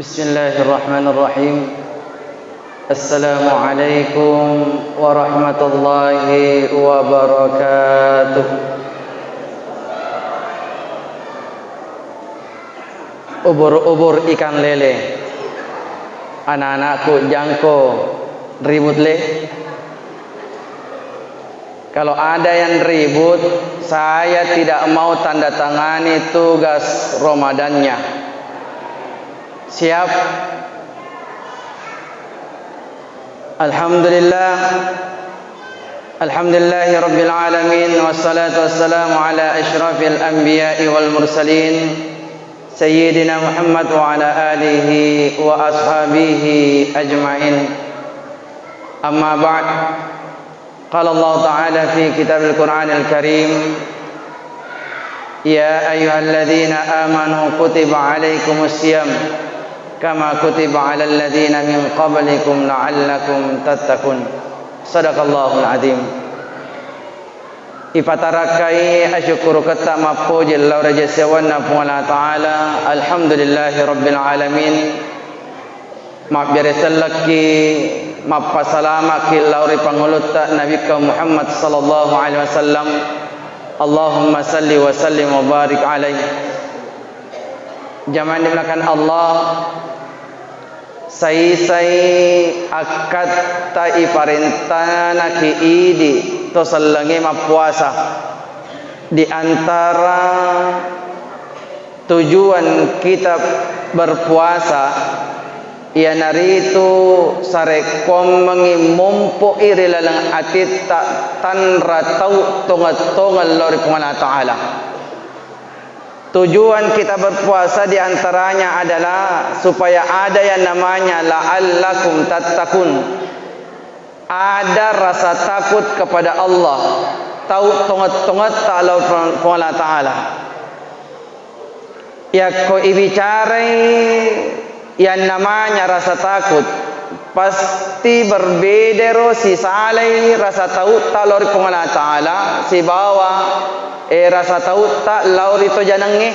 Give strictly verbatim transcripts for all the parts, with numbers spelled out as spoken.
Bismillahirrahmanirrahim. Assalamualaikum warahmatullahi wabarakatuh. Ubur-ubur ikan lele. Anak-anakku jangko ribut le. Kalau ada yang ribut, saya tidak mau tanda tangani tugas Ramadannya. Siap? Alhamdulillah. Alhamdulillahi rabbil alamin, wassalatu wassalamu ala asyrafil anbiya'i wal mursalin, sayyidina Muhammad wa ala alihi wa ashabihi ajma'in. Amma ba'd. Qala Allah Ta'ala fi kitabil Qur'anil Karim, "Ya ayyuhalladzina amanu kutiba alaikumus siyam kama kutiba alal ladzina min qablikum la'allakum tattaqun." Sadaqallahul azim. Ipatarakkai asyukkuruketta mappoji lao ri ajasiawanna Puang Allah Ta'ala. Alhamdulillahi rabbil alamin. Mabbere sellekki, mappasalama'ki lao ri pangulutta Nabikka Muhammad sallallahu alaihi wasallam. Allahumma salli wa sallim wa barik alaih. Jamaah dimuliakan Allah, saisai akkatta iparentanaki idi to sellengnge mappuasa. Di antara tujuan kita berpuasa, iyanaritu sarekkoammengngi mompo'i ri laleng atitta tanra tau tongeng-tongeng lao ri Puang Allah Ta'ala. Tujuan kita berpuasa di antaranya adalah supaya ada yang namanya la'allakum tattaqun. Ada rasa takut kepada Allah, tau tongeng-tongetta lao Puang Allah Ta'ala. Yakko ibicarai yang namanya rasa takut, pasti berbeda ro sisalai rasa tautta lao ri Puang Allah Ta'ala sibawa, eh, rasa tautta lao ri to janengnge.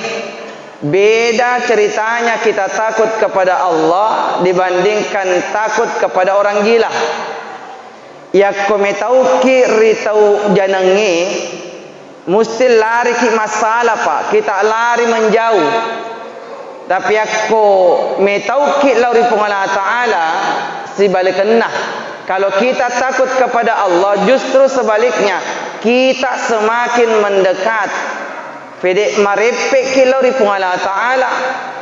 Beda ceritanya kita takut kepada Allah dibandingkan takut kepada orang gila. Yakko metauki ri tau janengnge, musti lariki massala, Pak. Kita lari menjauh. Tapi yakko metauki lao ri Puang Allah Ta'ala, sibalikenna. Kalau kita takut kepada Allah, justru sebaliknya, kita semakin mendekat. Pede mareppeki lao ri Puang Allah Ta'ala,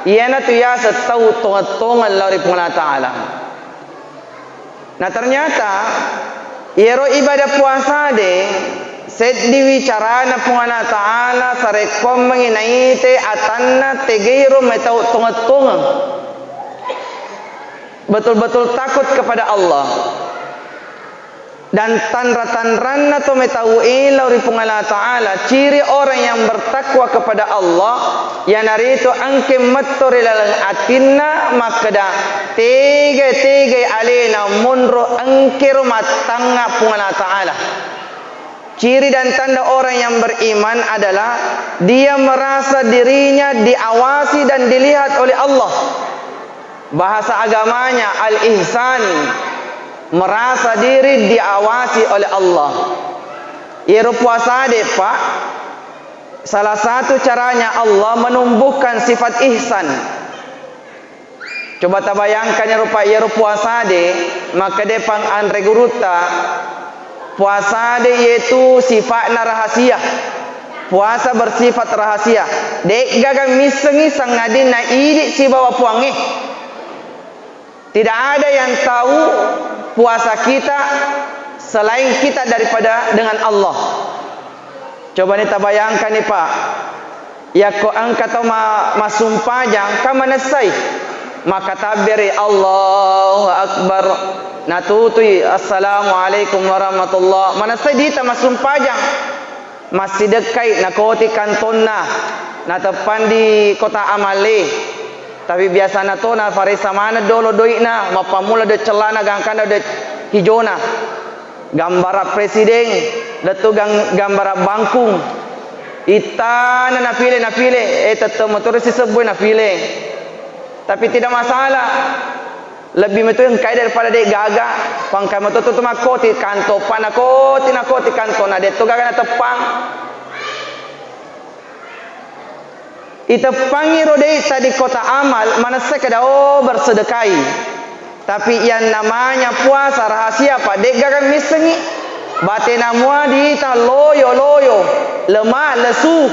iyanatu yaseng tau tongeng-tongeng lao ri Puang Allah Ta'ala. Nah, ternyata iyaro ibadah puasa de seddiwi carana Puang Allah Ta'ala sarekkoammengngi naite atanna tegairo metau tongeng-tongeng. Betul-betul takut kepada Allah. Dan tanra-tanranna to metau lao ri Puang Allah Ta'ala, ciri orang yang bertakwa kepada Allah, iyanaritu engke metto ri laleng atinna makkeda, tega-tegai alena monro engkero mattangnga Puang Allah Ta'ala. Ciri dan tanda orang yang beriman adalah dia merasa dirinya diawasi dan dilihat oleh Allah. Bahasa agamanya al-ihsan, merasa diri diawasi oleh Allah. Iyaro puasa de, Pak, salah satu caranya Allah menumbuhkan sifat ihsan. Coba tabayangkan iyaro, Pak, iyaro puasa de, makkeda pang anre gurutta, puasa de iyetu sifatna rahasia. Puasa bersifat rahasia. De'gaga missengngi sangadinna idi sibawa Puangnge. Tidak ada yang tahu puasa kita selain kita daripada dengan Allah. Coba ni tabayangkan ni, Pak. Yakko engka tau ma-, massumpajang, kan manessai. Maka tabbere, "Allahu Akbar." Natutui, "Assalamualaikum warahmatullah." Manessai dita massumpajang. Massidekkai, nakoti kantonna, nateppang di kota amalle. Tapi biasana to nafaressa maneng dolo doi'na, mappammula de cellana gangkanna de hijona. Gambara presiden, lettu gang-, gambara bangkung. Ittana napile, napile, eh, tette motoro sisebbui napile. Tapi tidak masalah. Lebbi metu engkai daripada de' gaga. Pangkai metu tu makkoti kanto, pa nakoti, nakoti kanto, na de' to gaga nateppang. Iteppangi ro de' tadi kota amal, manessai kada, oh, bersedekai. Tapi yang namanya puasa rahasia, pa de' gaga missengi. Batena mua diita loyo-loyo, lemak, lesu.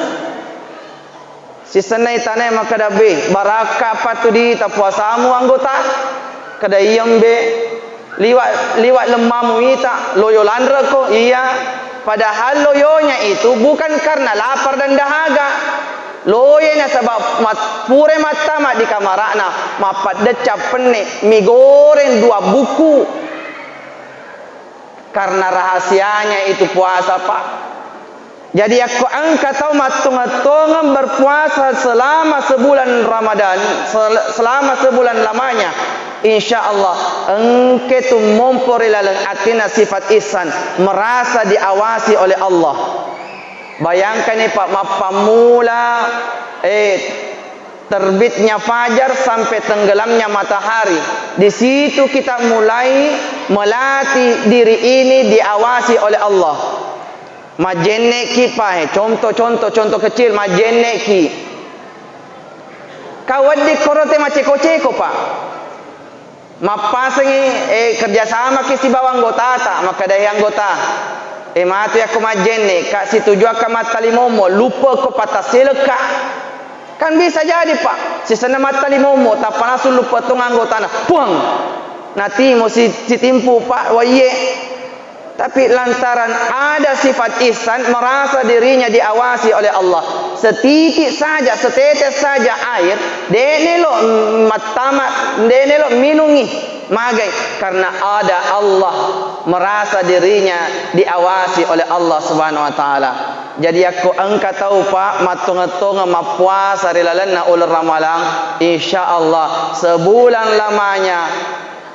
Sisenna itanae makkeda, "Be, barakka pattu diita puasamu anggota?" Keda, "Iyam, Be." "Liwa', liwa' lemmamu ita, loyo lanreko?" "Iya." Padahal loyonya itu bukan karena lapar dan dahaga. Loye nasaba mat-, pure mattama di kamara'na, mappaddecca penne, mi goreng dua buku. Karena rahasianya itu puasa, Pak. Jadi, yakko engka tau mattongeng-tongeng berpuasa selama sebulan Ramadan, sel-, selama sebulan lamanya, insya Allah, engke tu mompo ri laleng atinna sifat ihsan, merasa diawasi oleh Allah. Bayangkani, Pak, mappammula, eh, terbitnya fajar sampai tenggelamnya matahari. Di situ kita mulai melatih diri ini diawasi oleh Allah. Majjenneki, Pak, eh, contoh, contoh, contoh kecil, majjenneki. Ka wedding korote maceko-ceko, Pak. Mappasengi, eh, kerjasamaki sibawa anggotata, makkedai anggota, "Eh, matu yakko majjenne, ka situjuakka mattalimommo, luppeko patasselekka." Kan bisa jadi, Pak, sisenna mattalimommo, tappa langsung luppe tong anggotana, puang, natimo si-, sitimpu, Pak, waiye. Tapi lantaran ada sifat ihsan, merasa dirinya diawasi oleh Allah. Setitik saja, setetes saja air, de' nelo mattama, de' nelo minungi. Magai? Karena ada Allah, merasa dirinya diawasi oleh Allah Subhanahu wa Ta'ala. Jadi, yakko engka tau, Pak, mattongeng-tongeng mappuasa ri lalenna uleng Ramalang, insya Allah, sebulan lamanya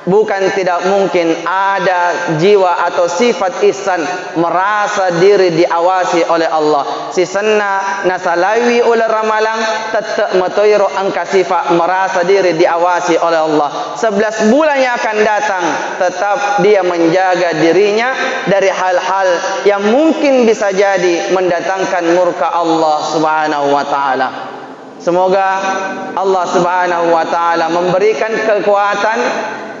bukan tidak mungkin ada jiwa atau sifat ihsan merasa diri diawasi oleh Allah. Sisenna nasalaiwi uleng Ramalang, tette' metoiro engka sifat merasa diri diawasi oleh Allah. Sebelas bulan yang akan datang, tetap dia menjaga dirinya dari hal-hal yang mungkin bisa jadi mendatangkan murka Allah Subhanahu wa Ta'ala. Semoga Allah Subhanahu wa Ta'ala memberikan kekuatan,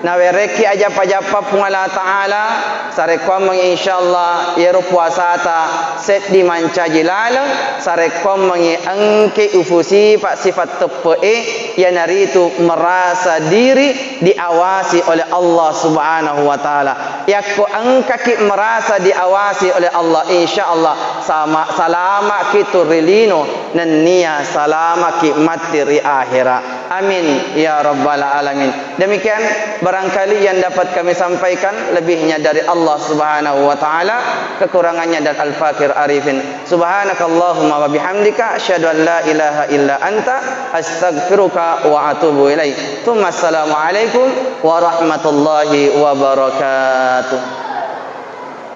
nawerekki ajappa-jappa Puang Allah Ta'ala, sarekkuammengngi insyaallah iyaro puasata seddi mancaji laleng, sarekkuammengngi engke ufusifa sifat teppe'e, iyanaritu merasa diri diawasi oleh Allah Subhanahu wa Ta'ala. Yakko engkaki merasa diawasi oleh Allah, insyaallah sama, salama'ki tu ri lino nennia salama'ki matti ri ahera. Amin ya rabbal alamin. Demikian barangkali yang dapat kami sampaikan, lebihnya dari Allah Subhanahu wa Ta'ala, kekurangannya dari Al-Fakir Arifin. Subhanakallahumma wa bihamdika, asyhadu an la ilaha illa anta, astaghfiruka wa atubu ilaik. Tsumma assalamualaikum warahmatullahi wabarakatuh.